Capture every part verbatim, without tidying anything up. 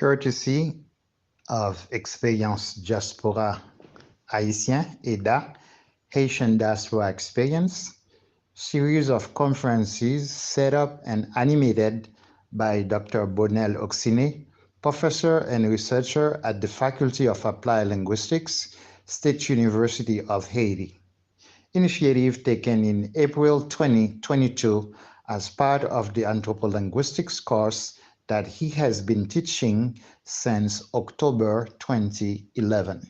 Courtesy of Expérience Diaspora Haïtien, eda, Haitian Diaspora Experience, series of conferences set up and animated by Doctor Bonel Oxiné, professor and researcher at the Faculty of Applied Linguistics, State University of Haiti. Initiative taken in April twenty twenty-two as part of the anthropolinguistics course that he has been teaching since October twenty eleven.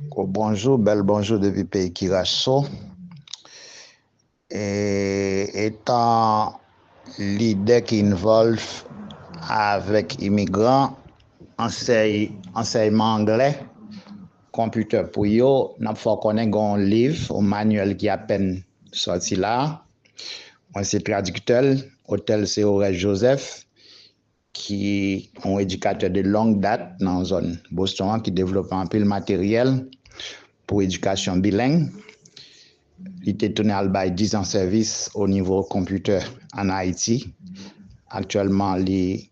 Ko bonjou, bèl bonjou depi peyi Kiraso. E, etan lidè ki involve avèk imigran, ansèy, ansèyman anglè, konpitè pou yo, n ap fè w konnen gen yon liv, yon manyèl ki apèn sòti la. Mwen se tradiktè l, otè l se Oreste Joseph, ki yon edikatè de long dat nan zòn Boston an, ki devlope anpil materyèl pou edikasyon bileng. Li te tounen al bay diz an sèvis o nivo konpitè ann Ayiti. Aktyèlman, li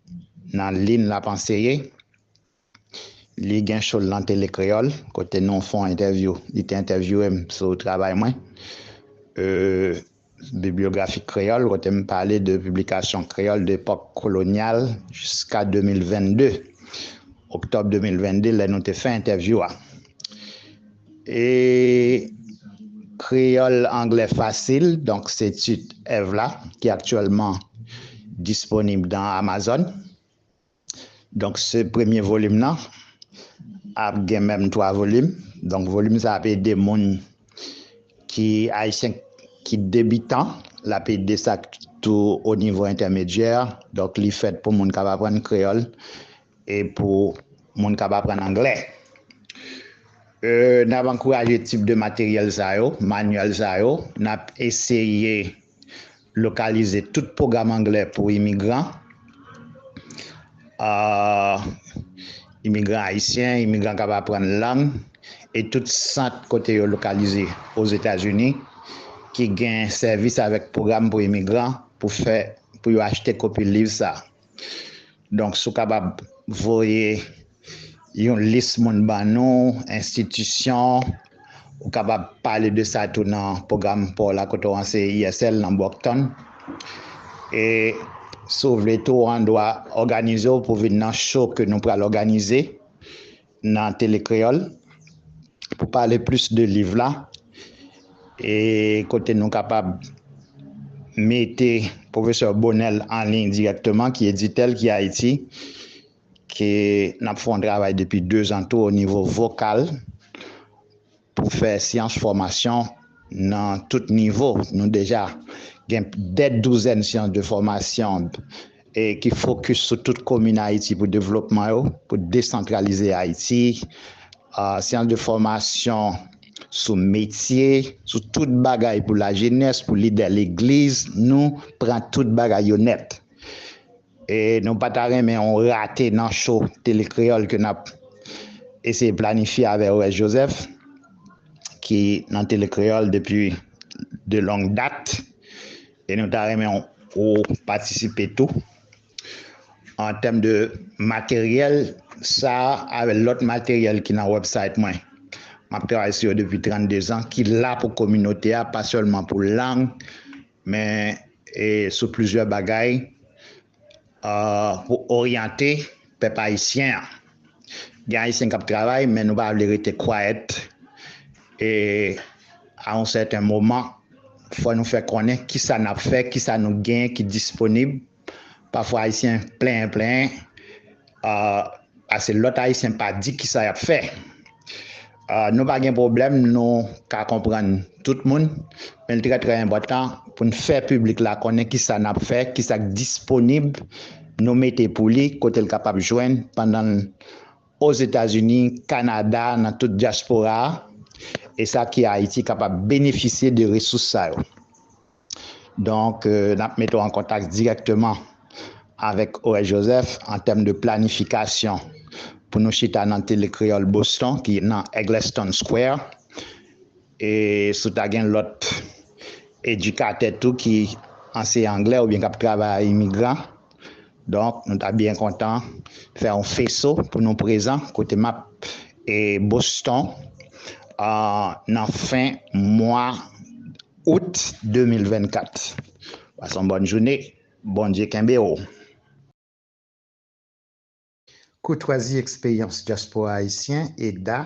nan lin l ap anseye. Li gen cho l nan Tele Kreyòl, kote nou fè yon entèvyou. Li te entèvyouwe m sou travay mwen. Euh, Bibliographie Créole, kote m pale de piblikasyon kreyòl de epòk kolonyal jiska de mil vennde, oktòb de mil vennde, lè nou te fè entèvyou a. E Kreyòl Anglè Fasil, donk se tit èv la, ki aktyèlman disponib nan Amazon. Donk, se premye volim nan ap gen menm twa volim. Donk, volim sa ap ede moun ki ayisyen ki debitan, l ap ede sa tou o nivo entèmedyè. Donk, li fèt pou moun k ap aprann kreyòl e pou moun k ap aprann anglè. Euh, n ap ankouraje tip de materyèl sa yo, manyèl sa yo. N ap eseye lokalize tout pwogram anglè pou imigran, ah, imigran ayisyen, imigran k ap aprann lang, e tout sant kote yo lokalize Ozetazini ki gen sèvis avèk pwogram pou imigran pou fè, pou yo achte kopi liv sa. Donk, si w kapab voye yon lis moun ban nou, enstitisyon, ou kapab pale de sa tou nan pwogram pa w la kote w anseye E S L nan Brockton. E si w vle tou, w an dwa òganize w pou vin nan show ke nou pral òganize nan Tele Kreyòl pou pale plis de liv la, e kote nou kapab mete pwofesè Bonel an liy dirèkteman, ki editè l, ki Ayiti, ke n ap fè yon travay depi dezan tou o nivo vokal pou fè syans fòmasyon nan tout nivo. Nou deja gen dè douzèn syans de fòmasyon e ki fokis sou tout komin Ayiti pou devlopman yo, pou desantralize Ayiti. Ah, syans de fòmasyon sou metye, sou tout bagay pou lajenès, pou lidè legliz, nou pran tout bagay yo nèt. E nou pa ta renmen yon rate nan show Tele Kreyòl ke n ap eseye planifye avè Oreste Joseph, ki nan Tele Kreyòl depi de long dat. E nou ta renmen w patisipe tou. An tèm de materyèl, sa a avè lòt materyèl ki nan website mwen. M ap travay sou yo depi trannde zan, ki la pou kominote a, pa sèlman pou lang, men, e, sou plizyè bagay, ah, pou oryante pèp ayisyen an. Gen Ayisyen k ap travay, men nou pa vle rete quiet. E a yon sèten moman, fò nou fè konnen kisa n ap fè, kisa nou genyen ki disponib. Pafwa Ayisyen plenyen, plenyen, ah, paske lòt Ayisyen pa di kisa y ap fè. Ah, nou pa gen pwoblèm, nou ka konprann tout moun, men l trè, trè enpòtan pou n fè piblik la konnen kisa n ap fè, kisa k disponib, nou mete pou li, kote l kapab jwenn pandan l Ozetazini, Kanada, nan tout dyaspora a, e sa ki Ayiti kapab benefisye de resous sa yo. Donk, euh, n ap mete w an kontak dirèkteman avèk Oreste Joseph an tèm de planifikasyon pou nou chita nan Tele Kreyòl Boston, ki nan Egleston Square. E si w ta gen lòt edikatè tou ki anseye anglè oubyen k ap travay ak imigran, Donk, nou ta byen kontan fè yon feso pou nou prezan kote m ap e Boston a, nan fen mwa out de mil vennkat. Pase yon bòn jounen. Bondye kenbe w. Koutwazi Eksperyans Dyaspora Ayisyen, eda,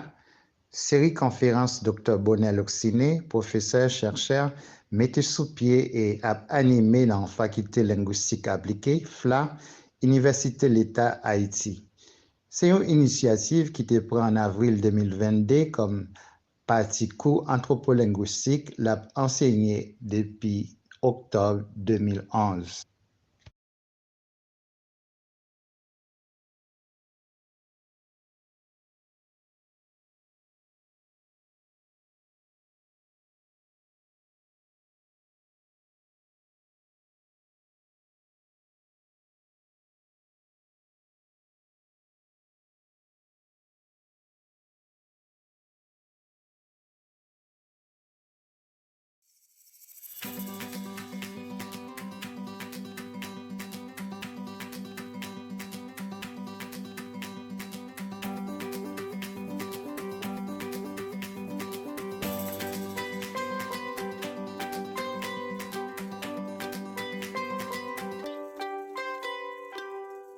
seri konferans Doktè Bonel Oksiné, pwofesè, chèchè, mete sou pye e ap anime nan Fakilte Lengwistik Aplike, fla, Inivèsite Leta Ayiti. Se yon inisyativ ki te pran an avril de mil vennde kòm pati kou antwopolengwistik l ap ansenye depi oktòb de mil onz.